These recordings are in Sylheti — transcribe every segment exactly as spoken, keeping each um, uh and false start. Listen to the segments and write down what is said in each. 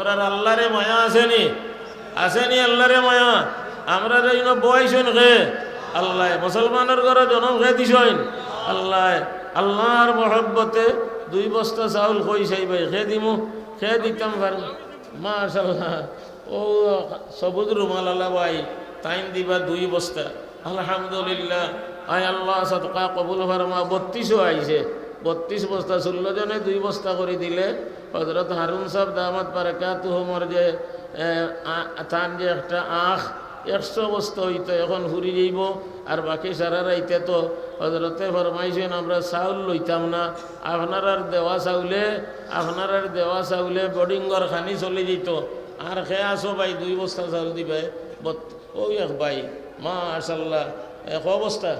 আর আল্লাহরে মায়া আছেনি? আছেনি আল্লাহরে মায়া? আমরারে ইনো বওয়াইছইন কে? আল্লায়। মুসলমানর ঘরো জনম কে দিছইন? আল্লায়। আল্লাহর মহব্বতে দুই বস্তা চাউল কই চাইবায়, কে দিমু, কে দিতাম পারমু। মাশাআল্লাহ। ও সবুজ রুমালআলা ভাই, তাইন দিবা দুই বস্তা। আলহামদুলিল্লাহ। আয় আল্লাহ, সদকা কবুল ফরমা। বত্রিশও আইছে, বত্রিশ বস্তা, ষোলো জনে দুই বস্তা করি দিলে হযরত হারুন সাব দামাত বারাকাতুহুমর যে, এ, আ-, তান যে একটা আখ, একশো বস্তা অইতো, এখন ফুরি যাইবো। আর বাকি সারা রাইতে তো হযরতে ফরমাইছইন, আমরা চাউল লইতাম না, আপনারার দেওয়া চাউলে, আপনারার দেওয়া চাউলে বডিংগর খানি চলি যাইতো। আর কে আছো ভাই, দুই বস্তা চাউল দিবায়? বত-, ও এক ভাই, মাশাআল্লাহ, এক বস্তা,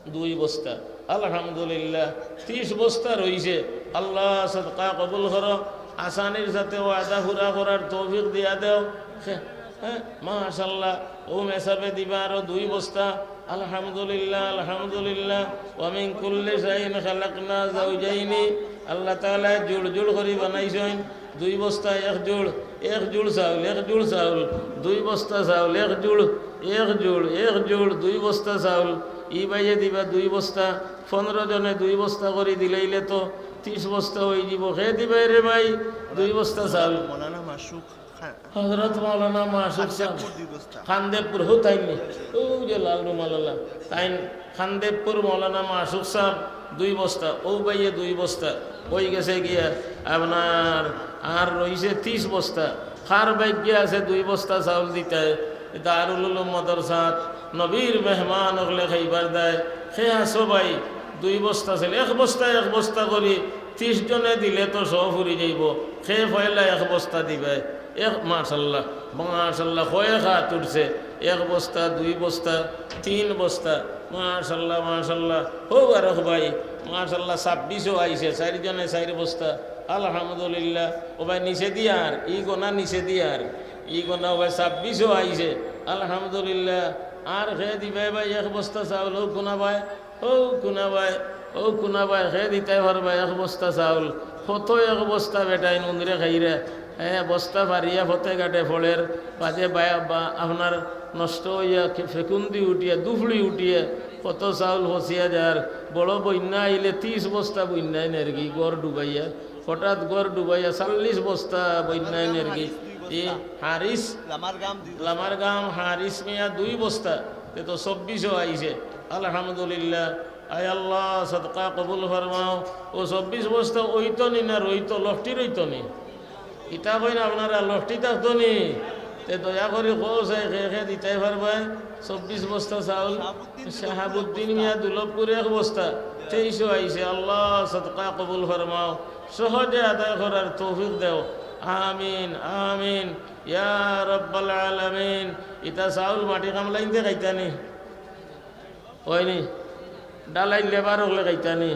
দুই বস্তা, আলহামদুলিল্লাহ, ত্রিশ বস্তা রইছে। আল্লাহ সদকা কবুল করো, আসানির সাথে ওয়াদা পুরা করার তৌফিক দিয়া দেও। হ্যাঁ, মাশাআল্লাহ, ও মেসাবে দিবা আরো দুই বস্তা। আলহামদুলিল্লাহ, আলহামদুলিল্লাহ। ওয়া মিন কুল্লি শাইইন খালাকনা যাওজাইনি। আল্লাহ তাআলায় জুড় জুড় করি বানাইছইন। দুই বস্তা এক জুড়, এক জুড় চাউল, এক জুড় চাউল, দুই বস্তা চাউল, এক জুড়, এক জুড়, এক জুড়, দুই বস্তা চাউল। ই ভাইয়ে দিবা দুই বস্তা, পনরো জনে দুই বস্তা করি দিলাইলে তো ত্রিশ বস্তা অইযিবো। কে দিবায় রে ভাই দুই বস্তা চাউল? মৌলানা মাসুক খান। হযরত মৌলানা মাসুক সাব। খানদেবপুর দুই বস্তা। খানদেবপুর, হো তাইন নি? ও যে লাল রুমালআলা। তাইন খানদেবপুর মৌলানা মাসুক সাব দুই বস্তা, ও ভাইয়ে দুই বস্তা। অই গেছে গিয়া আপনার আর রইছে ত্রিশ বস্তা। কার ভাগ্যে আছে দুই বস্তা চাউল দিতায়? দারুল উলুম মাদ্রাসাত নবীর মেহমান অকলে খাইবার দায়। কে আছো ভাই, দুই বস্তা চাইল, এক বস্তা এক বস্তা করি ত্রিশ জনে দিলে তো সব ফুরি যাইবো। কে পয়লা এক বস্তা দিবায়? এক, মাশাআল্লাহ, মাশাআল্লাহ, কয়েক হাত উঠছে। এক বস্তা, দুই বস্তা, তিন বস্তা, মাশাআল্লাহ, মাশাআল্লাহ। হো বারক ভাই, মাশাআল্লাহ, ছাব্বিশও আইছে, চাইর জনে চাইর বস্তা, আলহামদুলিল্লাহ। ও ভাই, নিচে দিয়ার, ই গোনা নিচে দিয়ার, ই গোনা ও ভাই, ছাব্বিশও আইছে, আলহামদুলিল্লাহ। আর কে দিবায় ভাই এক বস্তা চাউল, ও কুনা ভাই, ও কুনা ভাই, ও কুনা ভাই, কে দিতায় পারবায় এক বস্তা চাউল? কত এক বস্তা বেটাইন উন্দরে খাইরা। হ্যাঁ, বস্তা ফারিয়া পথে ঘাটে পড়ের, বাদে বা-, বা-, আপনার নষ্ট অইয়া খে-, ফেকুন্দি উঠিয়া, দুফড়ি উঠিয়া, কত চাউল ফসিয়া যার। বড় বন্যা আইলে ত্রিশ বস্তা বন্যায় নেরগি, ঘর ডুবাইয়া। হঠাৎ ঘর ডুবাইয়া চল্লিশ বস্তা বন্যায় নেরগি। এ হারিস, লামার গাম হারিস মিয়া দুই বস্তা, তে তো চব্বিশও আইছে। আলহামদুলিল্লাহ। আয় আল্লাহ, সদকা কবুল ফরমাও। ও চব্বিশ বস্তা অইতো নি না রইতো, লটকি রইতো নি? ইতা কইন আপনারা, লটকি থাকতো নি? তে দয়া করি কও চাই, কে কে দিতায় পারবায় চব্বিশ বস্তা চাউল? শাহাবুদ্দিন মিয়া দুলভপুর এক বস্তা, তেইশও আইছে। আল্লাহ, সদকা কবুল ফরমাও, সহজে আদায় করার তৌফিক দেও। আমিন, আমিন, ইয়া রব্বাল আলামিন। ইতা চাউল মাটি কামলাইন্তে খাইতা নি? অয়নি? ঢালাই লেবার অকলে খাইতা নি?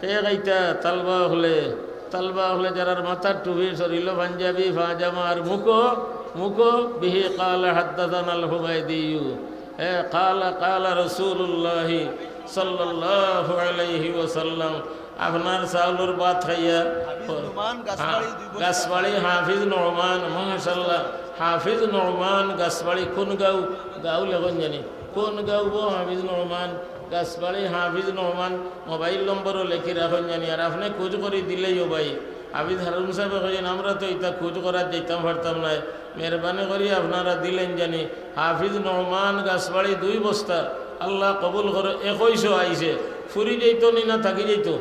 কে খাইতা? তালবা অকলে। তালবা অকলে যারার মাথার টুপি, শরীলো পাঞ্জাবি, পাজামা আর মুখো, মুখো বিহি কালা হাদ্দাসানাল হুমায়দিয়ু। এ, কালা, কালা রাসূলুল্লাহি সাল্লাল্লাহু আলাইহি ওয়াসাল্লাম। আপনার চাউলর ভাত খাইয়া, হাফিজ নোমান গাছবাড়ি, হ্যাঁ, দুই বস্তা। গাছবাড়ি হাফিজ নোমান, মাশাআল্লাহ। হাফিজ নোমান গাছবাড়ি কোন গাঁও? গাঁও লেখইন জানি। কোন গাঁও গো হাফিজ নোমান? গাছবাড়ি হাফিজ নোমান। মোবাইল নম্বরও লেখি রাখইন জানি। আর আপনে খুঁজ করি দিলেইও ভাই। হাফিজ হারুন সাহেবে কইন, আমরা তো ইতা খুঁজ করাত যাইতাম পারতাম নায়। মেহেরবানি করি আপনারা দিলাইন জানি। হাফিজ নোমান গাছবাড়ি দুই বস্তা। আল্লাহ কবুল করো, একুইশও আইছে। ফুরি যাইতো নি না থাকি যাইতো?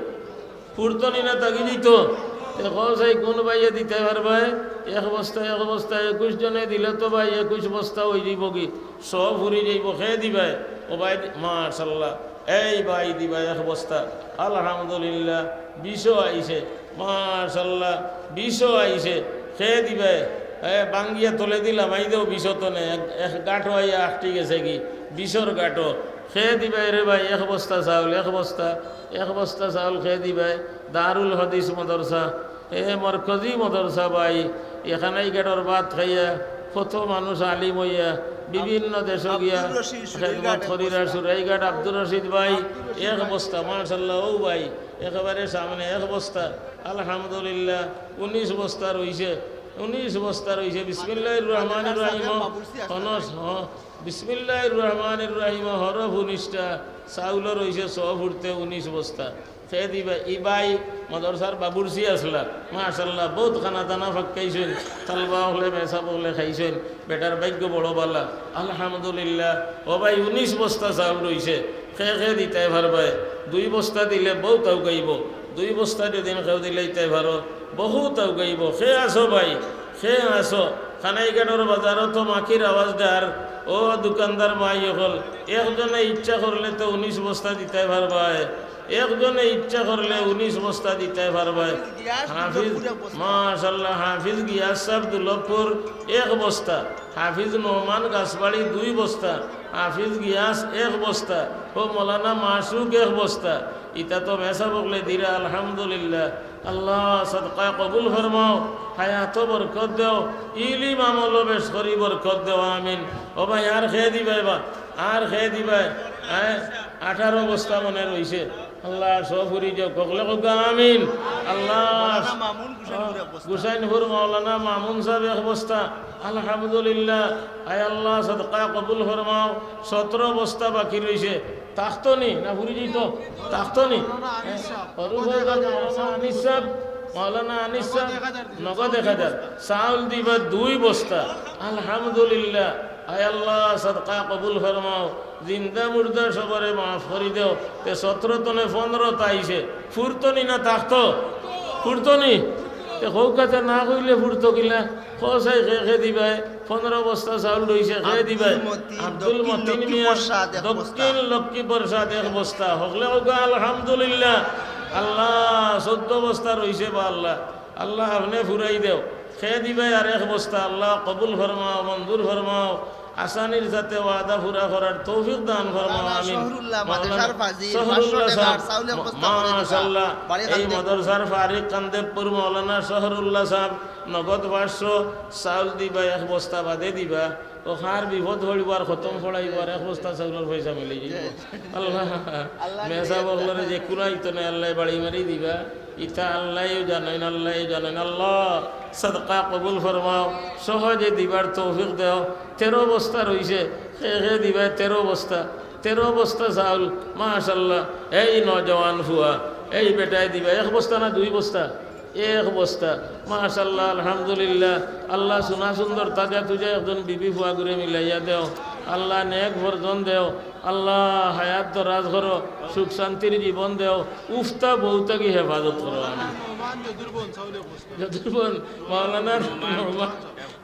ফুরতো নি না থাকি যাইতো? তে কও চাই কোন ভাইয়ে দিতায় পারবায়? এক বস্তা, এক বস্তা, একুইশ জনে দিলে তো ভাই একুইশ বস্তা অইযিবোগি। সব ফুরি যাইবো, কে দিবায়? ও ভাই দি-, মাশাআল্লাহ, এই ভাই দিবায় এক বস্তা। আলহামদুলিল্লাহ, বিশও আইছে। মাশাআল্লাহ, বিশও আইছে। কে দিবায়? এ, বাঙ্গিয়া তলে দিলাম, আই দেও বিশও তো নে, এক, এক গাঁঠো আইয়া আটকি গেছেগি, বিশর গাঁঠো। কে দিবায় রে ভাই, এক বস্তা চাউল, এক বস্তা, এক বস্তা চাউল কে দিবায়? দারুল হাদিস মাদ্রাসা, এ মরকজি মাদ্রাসা ভাই, এখানে এই গেটর ভাত খাইয়া কত মানুষ আলিম অইয়া বিভিন্ন দেশো গিয়া আব্দুর রশিদ, খেদমত সুরাইঘাট এক করিরা। বস্তা। সুরাইঘাট আব্দুর রশিদ ভাই, আব্দুর রশিদ এক ভাই। বস্তা, মাশাআল্লাহ, ও ভাই, একেবারে সামনে এক বস্তা, আলহামদুলিল্লাহ, উনিশ বস্তা রইছে। উনিশ বস্তা রইছে। বিসমিল্লাহির রহমানির রহিম। হনস, হ, বিসমিল্লাহির রহমানির রহিম হরফ উনিশটা, চাউল রইছে ছ ফুরতে উনিশ বস্তা। কে দিবা? ই ভাই মাদ্রাসার বাবুর্চি আছলা, মাশাআল্লাহ, বউত খানা দানা ফাক্কাইছইন, তালবা অকলে, মেসাব অকলে খাইছইন, বেটার ভাইগ্য বড় বালা, আলহামদুলিল্লাহ। ও ভাই, উনিশ বস্তা চাউল রইছে, কে কে দিতায় পারবায়? দুই বস্তা দিলে বউত আউগাইবো, দুই বস্তা যদিন কেউ দিলাইতায় পারো, বউত আউগাইবো। কে আছো ভাই? কে আছো? কানাইঘাটর বাজারো তো মাখির আওয়াজ ডার। ও দোকানদার ভাই অকল, একজনে ইচ্ছা করলে তো উনিশ বস্তা দিতায় পারবায়, একজনে ইচ্ছা করলে উনিশ বস্তা দিতায় পারবায়। হাফিজ, মাশাআল্লাহ, হাফিজ গিয়াস সাব দুলভপুর এক বস্তা, হাফিজ নোমান গাছবাড়ি দুই বস্তা, হাফিজ গিয়াস এক বস্তা, ও মৌলানা মাসুক এক বস্তা। ইতা তো মেসাব অকলে দিরা, আলহামদুলিল্লাহ। আল্লাহ সদকা কবুল ফরমাও, হায়াতো বরকত দেও, ইলিম আমলো বেশ করি বরকত দেও, আমিন। ও ভাই, আর কে দিবায় বা, আর কে দিবায়? হ্যাঁ, আঠারো বস্তা মনে রইছে। আল্লাহ সব ফুরি যাও, ককলে কউক্কা আমিন। আল্লাহ, মাওলানা মামুন গুসাইনপুর এক বস্তা। গুসাইনপুর মাওলানা মামুন সাব এক বস্তা। আলহামদুলিল্লাহ। আয় আল্লাহ, সদকা কবুল ফরমাও। সতরো বস্তা বাকি রইছে। থাকতো নি না ফুরি যাইতো? থাকতো নি? মাওলানা আনিস সাব, হ্যাঁ, হরু নগদ এক হাজার, মাওলানা আনিস সাব, নগদ এক হাজার দিছে। নগদ এক হাজার। চাউল দিবা দুই বস্তা। আলহামদুলিল্লাহ। আয় আল্লাহ, সদকা কবুল ফরমাও। জিন্দা মুর্দা সবরে মাফ করি দেও। তে সতরো তনে পনরোটা আইছে। ফুরতো নি না থাকতো? ফুরতো নি? তে কউক্কা তে, না কইলে ফুরতো কিলা? কও চাই কে কে দিবায়? পনরো বস্তা চাউল রইছে, কে দিবায়? আব্দুল মতিন, আব্দুল দক্ষিণ মতিন মিয়া, লক্ষ্মীপ্রসাদ এক বস্তা। দক্ষিণ লক্ষ্মীপ্রসাদ এক বস্তা। হকলে কউক্কা আলহামদুলিল্লাহ। আল্লাহ, চৌদ্দ বস্তা রইছে বা আল্লাহ। আল্লাহ, আপনে ফুরাই দেও। কে দিবায় আর এক বস্তা? আল্লাহ, কবুল ফরমাও, মঞ্জুর ফরমাও। আসানির সাথে ওয়াদা পুরা করার তৌফিক দান ফরমাও, মাওলানা আমিন। শহরুল্লাহ, মাওলানা মাদ্রাসার ফাজিল, শহরুল্লাহ পাঁচশো টাকার সাব, চাউল এক বস্তা করে দিবা। মাশাআল্লাহ। বাড়ি এই কান্দেপুর। মাদ্রাসার ফারিক কান্দেপুর মাওলানা শহরুল্লাহ সাব নগদ পাঁচশো, চাউল দিবা, এক বস্তা বাদে দিবা। ও কার বিপদ পড়িবো আর খতম পড়াইবো আর এক বস্তা চাউলর পয়সা মিলি যাইবো। আল্লাহ, আল্লাহ মেসাব অকলরে যে কুলাইতো নায়, আল্লাহ বাড়ি মারি দিবা। ইতা আল্লায়ও জানইন, আল্লায়ও জানইন। আল্লাহ, সদকা কবুল ফরমাও, সহজে দিবার তৌফিক দেও। তেরো বস্তা রইছে, কে কে দিবায় তেরো বস্তা, তেরো বস্তা চাউল, মাশাআল্লাহ। এই নওজোয়ান ফুয়া, এই বেটায় দিবা এক বস্তা না দুই বস্তা? এক বস্তা, মাশাআল্লাহ, আলহামদুলিল্লাহ। আল্লাহ, সোনা সুন্দর তাজা তুজা একজন বিবি ফুয়াগুরে মিলাইয়া দেও। আল্লাহ, নেক বর্জন দেও। আল্লাহ, হায়াত দরাজ করো, সুখ শান্তির জীবন দেও, উফতা বউ থাকি হেফাজত করো। আমিন। যদুর বোন, মাওলানা নোমান,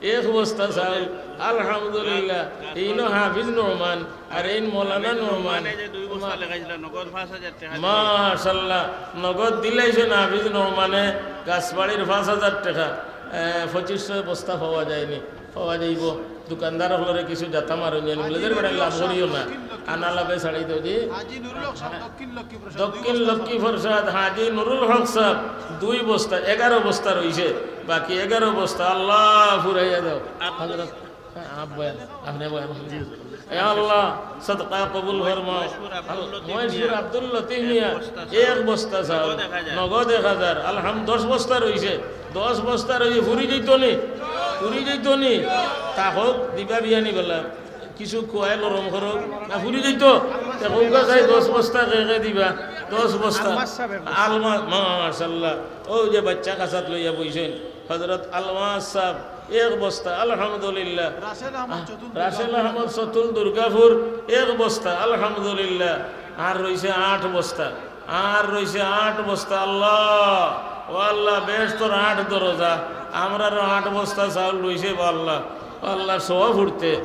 এক বস্তা চাউল, আলহামদুলিল্লাহ। এইন হাফিজ নোমান, আর এইন মৌলানা নোমান। যে দুই বস্তা লেখাইছিল, নগদ পাঁচ হাজার টাকা। মাশাআল্লাহ, নগদ দিলাইছইন হাফিজ নোমানে, গাছবাড়ির পাঁচ হাজার টাকা। এ, পঁচিশশো বস্তা পাওয়া যায়নি, পাওয়া যাইবো। দোকানদার অকলরে কিছু জাতা মারইন, জানি বুলে, "দের বেটা লাভ করিও না, আনা লাভে ছাড়ি দেও জি।" হাজি নুরুল হক সাহেব, দক্ষিণ লক্ষ্মীপ্রসাদ, দুই দক্ষিণ বস্তা। লক্ষ্মীপ্রসাদ, হাজি নুরুল হক সাহেব, দুই বস্তা, এগারো বস্তা রইছে, বাকি এগারো বস্তা। আল্লাহ, ফুরাইয়া দেও। হযরত, হ্যাঁ, আপ বয়ান, আপনি বয়ান। এ আল্লাহ, সদকা কবুল ফরমাও। মহেশপুর আব্দুল লতিফ মিয়া, এক বস্তা চাউল। এক বস্তা চাউল। নগদ এক হাজার। নগদ এক হাজার। আলহাম-, দশ বস্তা রইছে। দশ বস্তা রইছে। ফুরি যাইতো নি? ফুরি যাইতো নি? তা হোক, দিবা বিয়ানি বেলা। কিছু খুয়াই লরম করো। না ফুরি যাইতো? তে কউক্কা চাই দশ বস্তা কে কে দিবা? দশ বস্তা। আলমাস সাহেব এক বস্তা। আলমা-, মাশাআল্লাহ। ও যে বাচ্চা কাছাত লইয়া বইছইন। হযরত আলমাস সাহেব এক বস্তা, আলহামদুলিল্লাহ। রাসেল আহমদ চতুল রাসেল দুর্গাপুর। আহমদ চতুল দুর্গাপুর এক বস্তা, আলহামদুলিল্লাহ। আর রইছে আট বস্তা, আর রইছে আট বস্তা। আল্লাহ, ও আল্লাহ, বেহেস্তর আট দরজা, আমরারও আট বস্তা চাউল রইছে বা আল্লাহ। ও আল্লাহ, সব ফুরতে,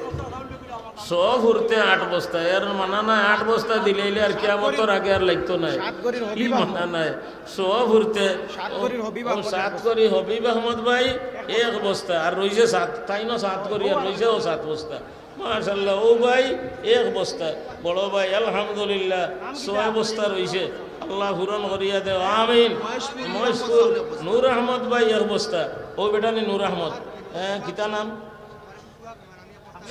সব ফুরতে আট বস্তা, এর মানা নাই, আট বস্তা দিলাইলে আর কিয়ামতর আগে আর লাগতো নায়। সাত গরির হবিব আহমদ। মানা নাই। সব ফুরতে, সাত গরির হবিব ও, আহমদ। সাত গরি হবিব আহমদ ভাই, এক বস্তা। আর রইছে সাত, তাইনও সাত গরি, আর রইছে ও সাত বস্তা। মাশাআল্লাহ, ও ভাই, এক বস্তা। বড় ভাই, আলহামদুলিল্লাহ, ছয় বস্তা রইছে। আল্লাহ পূরণ করিয়া দেও, আমিন। মহেশপুর নূর আহমদ ভাই, এক বস্তা। ও বেটা নি নূর আহমদ, হ্যাঁ, কিতা নাম?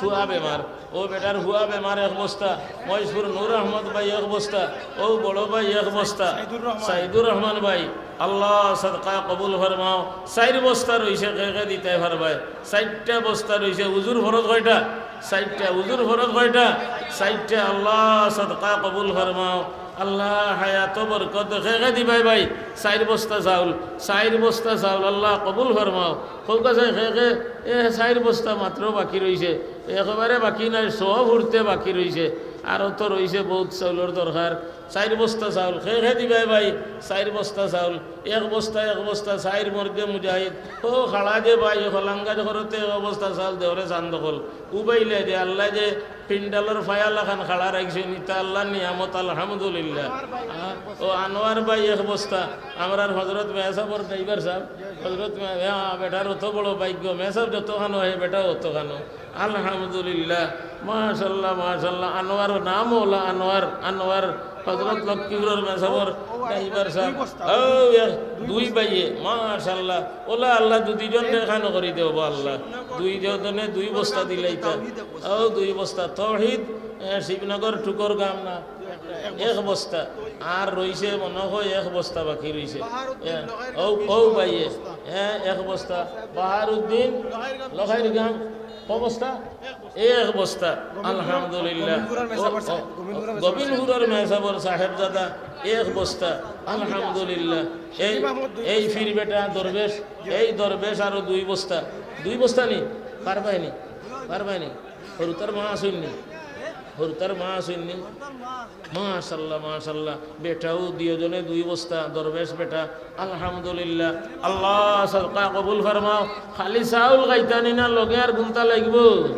ফুয়া বেমার। ও বেটার ফুয়া বেমার এক বস্তা। মহেশপুর নূর আহমদ ভাই এক বস্তা। ও বড় ভাই এক বস্তা। সাইদুর রহমান। সাইদুর রহমান ভাই আল্লাহ সদকা কবুল ফরমাও। চাইর বস্তা রইছে, কে কে দিতায় পারবায়? চাইরটা বস্তা রইছে। উজুর ফরজ কয়টা? চাইরটা। উজুর ফরজ কয়টা? চাইরটা। আল্লাহ সদকা কবুল ফরমাও। আল্লাহ হায়াতো বরকত দেও। কে কে দিবায় ভাই? চাইর বস্তা চাউল, চাইর বস্তা চাউল। আল্লাহ কবুল ফরমাও। কউক্কা চাই কে কে? এ, চাইর বস্তা মাত্র বাকি রইছে, একেবারে বাকি নাই, সব হুরতে বাকি রইছে। আরো তো রইছে বউত চাউলর দরকার। চাইর বস্তা চাউল, কে কে দিবায় ভাই? চাইর বস্তা চাউল, এক বস্তা, এক বস্তা, চাইর মর্দে মুজাহিদ। ও খাড়া যে ভাই, হলাঙ্গাজ করতে এক বস্তা চাউল দেওরে চান্দ কল। উবাইলে যে আল্লাহ যে পিন্ডালর ফায়াল আখান খাড়া রাখছইন, ইতা আল্লাহর নিয়ামত, আলহামদুলিল্লাহ। আ, ও আনোয়ার ভাই এক বস্তা, আমরার হজরত মেসাবর ড্রাইভার সাব, হজরত মে-, হ্যাঁ, বেটার অত বড় ভাগ্য, মেসাব যতখানো, হে বেটা অতখানো। আলহামদুলিল্লাহ, মাশাল্লাহ, মাশাল্লাহ। আনোয়ার নাম ওলা আনোয়ার, আনোয়ার হজরত লক্ষ্মীপুরর মেসাবর ড্রাইভার সাব। ও, এক, দুই ভাইয়ে, মাশাল্লাহ। ওলা আল্লাহ, দুই দুইজন দেখানো করি দেও, আল্লাহ। দুই জনে দুই বস্তা দিলাইতা। ও, দুই বস্তা। তৌহিদ, এ, শিবনগর টুকর গাম না? এক বস্তা। আর রইছে মনে হয় এক বস্তা বাকি রইছে। এ, ও, ও ভাইয়ে, এ, এক বস্তা। বাহারুদ্দিন লখাইর গাম, ক বস্তা? এক বস্তা। আলহামদুলিল্লাহ। গোবিন্দপুরর মেসাবর সাহেব, গোবিন্দপুরর মেসাবর সাহেবজাদা, এক বস্তা। আলহামদুলিল্লাহ। এই, এই ফির বেটা দরবেশ, এই দরবেশ আরো দুই বস্তা। দুই বস্তা নি? পারবায় নি? পারবায় নি? হুরুতার মা আছইন নি? হুরুতার মা আছইন নি? মাশাল্লাহ, মাশাল্লাহ। বেটাও দুইজনে দুই বস্তা, দরবেশ বেটা। আলহামদুলিল্লাহ। আল্লাহ সদকা কবুল ফরমাও। খালি চাউল খাইতানি না, লগে আর গুনতা লাগবো।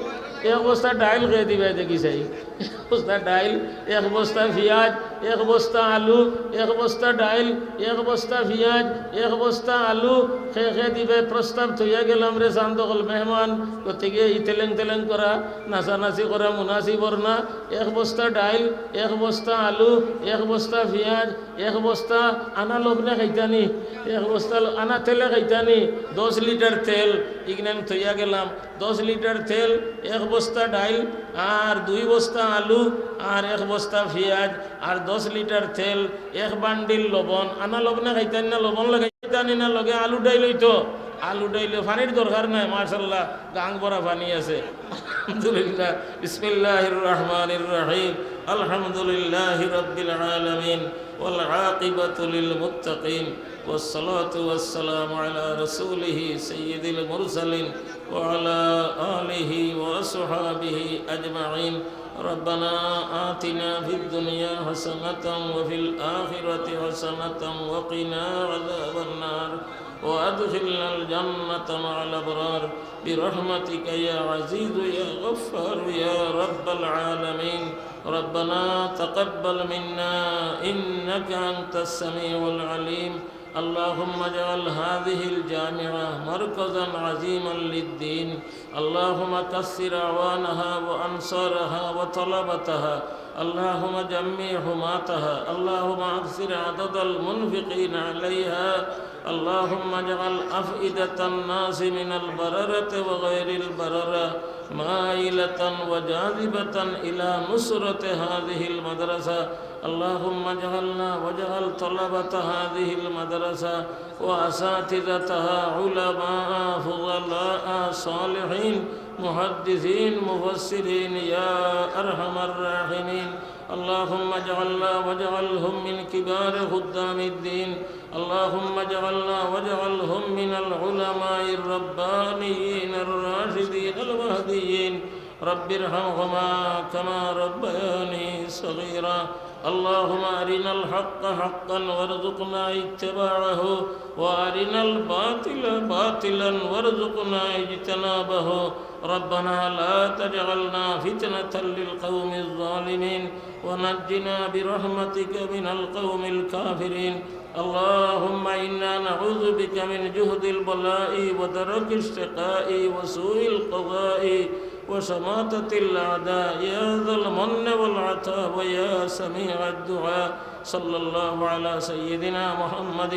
এক বস্তা ডাইল কে দিবায় দেখি চাই। এক বস্তা ডাইল, এক বস্তা পিয়াজ, এক বস্তা আলু, এক বস্তা ডাইল, এক বস্তা পিয়াজ, এক বস্তা আলু। কে কে দিবায়? প্রস্তাব থইয়া গেলাম রে চান্দ কল মেহমান। গতিকে ই তেলেং তেলেং করা, নাচানাচি করা মুনাসিবর না। এক বস্তা ডাইল, এক বস্তা আলু, এক বস্তা পিয়াজ, এক বস্তা আনা লবণে খাইতানি, এক বস্তা ল-, আনা তেলে খাইতানি, দশ লিটার তেল, ইগনান থইয়া গেলাম, দশ লিটার তেল, এক বস্তা ডাইল, আর দুই বস্তা আলু, আর এক বস্তা পিয়াজ, আর দশ লিটার তেল, এক বান্ডিল লবণ। আনা লবণে খাইতানি না, লবণ লাগাইতানি না, লগে আলু ডাইল অইতো, আলু ডাইলে পানির দরকার নাই, মাশাল্লাহ, গাং ভরা পানি আছে। আলহামদুলিল্লাহ। বিসমিল্লাহির রহমানির রহিম। আলহামদুলিল্লাহি রাব্বিল আলামিন। والعاقبة للمتقين، والصلاة والسلام على رسوله سيد المرسلين، وعلى آله وأصحابه أجمعين. ربنا آتنا في الدنيا حسنة وفي الآخرة حسنة وقنا عذاب النار، وأدخلنا الجنة مع الأبرار، برحمتك يا عزيز يا غفار يا رب العالمين. ربنا تقبل منا إنك أنت السميع العليم. اللهم اجعل هذه الجامعة مركزا عظيما للدين. اللهم كثر أعوانها وأنصارها وطلبتها. اللهم جمع حماتها. اللهم أكثر عدد المنفقين عليها. اللهم اجعل أفئدة الناس من البررة وغير البررة مائلة وجاذبة إلى نصرة هذه المدرسة. اللهم اجعلنا واجعل طلبة هذه المدرسة وأساتذتها علماء فضلاء صالحين محدثين مفسرين يا أرحم الراحمين. اللهم اجعلنا واجعلهم من كبار خدام الدين. اللهم اجعلنا واجعلهم من العلماء الربانيين الراشدين المهديين. رب ارحمهما كما ربياني صغيرا. اللهم أرنا الحق حقا وارزقنا اتباعه، وأرنا الباطل باطلا وارزقنا اجتنابه. ربنا لا تجعلنا فتنة للقوم الظالمين، ونجنا برحمتك من القوم الكافرين. اللهم إنا نعوذ بك من جهد البلاء ودرك الشقاء وسوء القضاء وشماتة الأعداء يا ذا المن والعطاء ويا سميع الدعاء. صلى الله على سيدنا محمد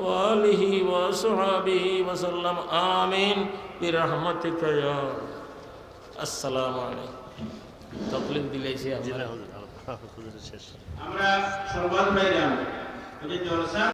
وآله وأصحابه وسلم. آمين برحمتك يا। আসসালামু আলাইকুম। তকলিফ দিলাইছি আপনারা। আমরা সরবত পাইলাম, ওই যে জলসা